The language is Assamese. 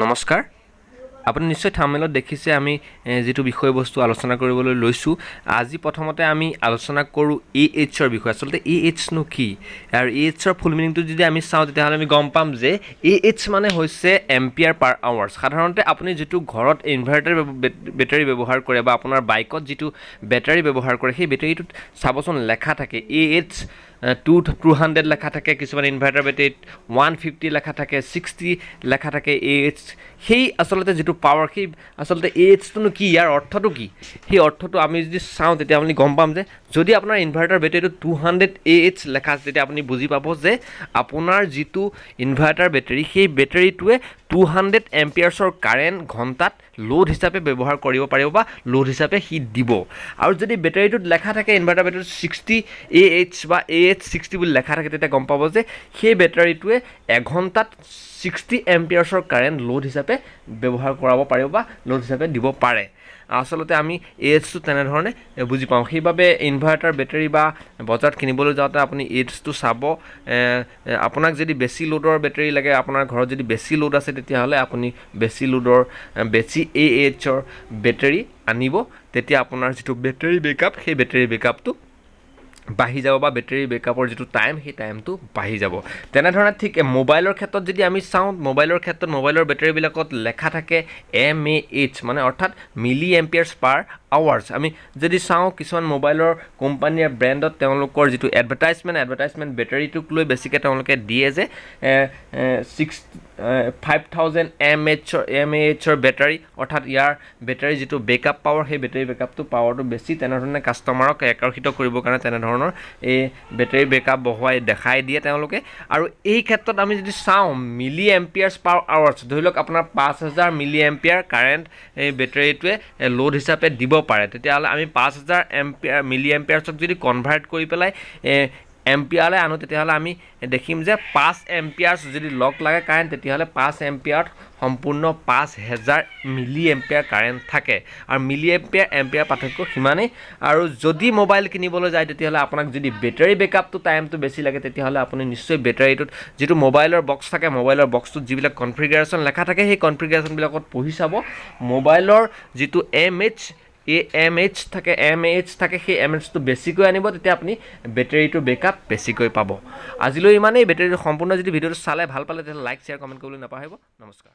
নমস্কাৰ। আপুনি নিশ্চয় থাম্বনেইলত দেখিছে আমি যিটো বিষয়বস্তু আলোচনা কৰিবলৈ লৈছোঁ। আজি প্ৰথমতে আমি আলোচনা কৰোঁ এ এইচৰ বিষয়ে। আচলতে এ এইচনো কি আৰু এ এইচৰ ফুল মিনিংটো যদি আমি চাওঁ, তেতিয়াহ'লে আমি গম পাম যে এ এইচ মানে হৈছে এম্পিয়াৰ পাৰ আৱাৰ্ছ। সাধাৰণতে আপুনি যিটো ঘৰত ইনভাৰ্টাৰ বেটাৰী ব্যৱহাৰ কৰে বা আপোনাৰ বাইকত যিটো বেটাৰী ব্যৱহাৰ কৰে, সেই বেটাৰীটোত চাবচোন লেখা থাকে এ এইচ 200 লেখা থাকে। কিছুমান ইনভাৰ্টাৰ বেটেৰীত 150 লেখা থাকে, 60 লেখা থাকে এ এইচ। সেই আচলতে যিটো পাৱাৰ, সেই আচলতে এ এইচটোনো কি, ইয়াৰ অৰ্থটো কি? সেই অৰ্থটো আমি যদি চাওঁ, তেতিয়া আপুনি গম পাম যে যদি আপোনাৰ ইনভাৰ্টাৰ বেটেৰীটো 200 এ এইচ লেখা আছে, তেতিয়া আপুনি বুজি পাব যে আপোনাৰ যিটো ইনভাৰ্টাৰ বেটেৰী, সেই বেটেৰীটোৱে 200 এম্পিয়াৰ্ছৰ কাৰেণ্ট ঘণ্টাত লোড হিচাপে ব্যৱহাৰ কৰিব পাৰিব বা লোড হিচাপে সি দিব। আৰু যদি বেটেৰীটোত লেখা থাকে, ইনভাৰ্টাৰ বেটেৰীটোত 60 এ এইচ বা এ এইচ 60 বুলি লেখা থাকে, তেতিয়া গম পাব যে সেই বেটাৰীটোৱে এঘণ্টাত 60 এম্পিয়াৰ্ছৰ কাৰেণ্ট লোড হিচাপে ব্যৱহাৰ কৰাব পাৰিব বা লোড হিচাপে দিব পাৰে। আচলতে আমি এ এইচটো তেনেধৰণে বুজি পাওঁ। সেইবাবে ইনভাৰ্টাৰ বেটাৰী বা বজাৰত কিনিবলৈ যাওঁতে আপুনি এ এইচটো চাব। আপোনাক যদি বেছি লোডৰ বেটাৰী লাগে, আপোনাৰ ঘৰত যদি বেছি লোড আছে, তেতিয়াহ'লে আপুনি বেছি লোডৰ, বেছি এ এইচৰ বেটাৰী আনিব। তেতিয়া আপোনাৰ যিটো বেটাৰী বেকআপ, সেই বেটাৰী বেকআপটো বাঢ়ি যাব বা বেটেৰী বেকআপৰ যিটো টাইম, সেই টাইমটো বাঢ়ি যাব। তেনেধৰণে ঠিক মোবাইলৰ ক্ষেত্ৰত যদি আমি চাওঁ, মোবাইলৰ ক্ষেত্ৰত মোবাইলৰ বেটেৰীবিলাকত লেখা থাকে এম এ এইচ, মানে অৰ্থাৎ মিলি এম্পিয়াৰ্ছ পাৰ আৱাৰ্ছ। আমি যদি চাওঁ, কিছুমান মোবাইলৰ কোম্পানীৰ ব্ৰেণ্ডত তেওঁলোকৰ যিটো এডভাৰটাইজমেণ্ট বেটাৰীটোক লৈ বেছিকৈ তেওঁলোকে দিয়ে যে 6 5000 এম এইচৰ বেটাৰী, অৰ্থাৎ ইয়াৰ বেটাৰী যিটো বেকআপ পাৱাৰ, সেই বেটাৰী বেকআপটো পাৱাৰটো বেছি। তেনেধৰণে কাষ্টমাৰক আকৰ্ষিত কৰিবৰ কাৰণে তেনেধৰণৰ এই বেটাৰী বেকআপ বঢ়োৱাই দেখাই দিয়ে তেওঁলোকে। আৰু এই ক্ষেত্ৰত আমি যদি চাওঁ, মিলি এম্পিয়াৰ্ছ পাৰ আৱাৰ্ছ, ধৰি লওক আপোনাৰ 5000 মিলি এম্পিয়াৰ কাৰেণ্ট এই বেটাৰীটোৱে লোড হিচাপে দিব পাৰে, তেতিয়াহ'লে আমি 5000 মিলি এম্পিয়াৰ্ছক যদি কনভাৰ্ট কৰি পেলাই এম্পিয়াৰলৈ আনো, তেতিয়াহ'লে আমি দেখিম যে 5 এম্পিয়াৰ্ছ যদি লগ লাগে কাৰেণ্ট, তেতিয়াহ'লে 5 এম্পিয়াৰত সম্পূৰ্ণ 5000 মিলি এম্পিয়াৰ কাৰেণ্ট থাকে। আৰু মিলি এম্পিয়াৰ এম্পিয়াৰ পাৰ্থক্য সিমানেই। আৰু যদি মোবাইল কিনিবলৈ যায়, তেতিয়াহ'লে আপোনাক যদি বেটাৰী বেকআপটো টাইমটো বেছি লাগে, তেতিয়াহ'লে আপুনি নিশ্চয় বেটাৰীটোত যিটো মোবাইলৰ বক্স থাকে, মোবাইলৰ বক্সটোত যিবিলাক কনফিগাৰেশ্যন লেখা থাকে, সেই কনফিগাৰেশ্যনবিলাকত পঢ়ি চাব। মোবাইলৰ যিটো এম এইচ থাকে, এম এইচ থাকে, সেই এম এইচটো বেছিকৈ আনিব, তেতিয়া আপুনি বেটেৰীটোৰ বেকআপ বেছিকৈ পাব। আজিলৈ ইমানেই। বেটেৰীটো সম্পূৰ্ণ যদি ভিডিঅ'টো চালে ভাল পালে, তেতিয়াহ'লে লাইক, শ্বেয়াৰ, কমেণ্ট কৰিবলৈ নাপাহৰিব। নমস্কাৰ।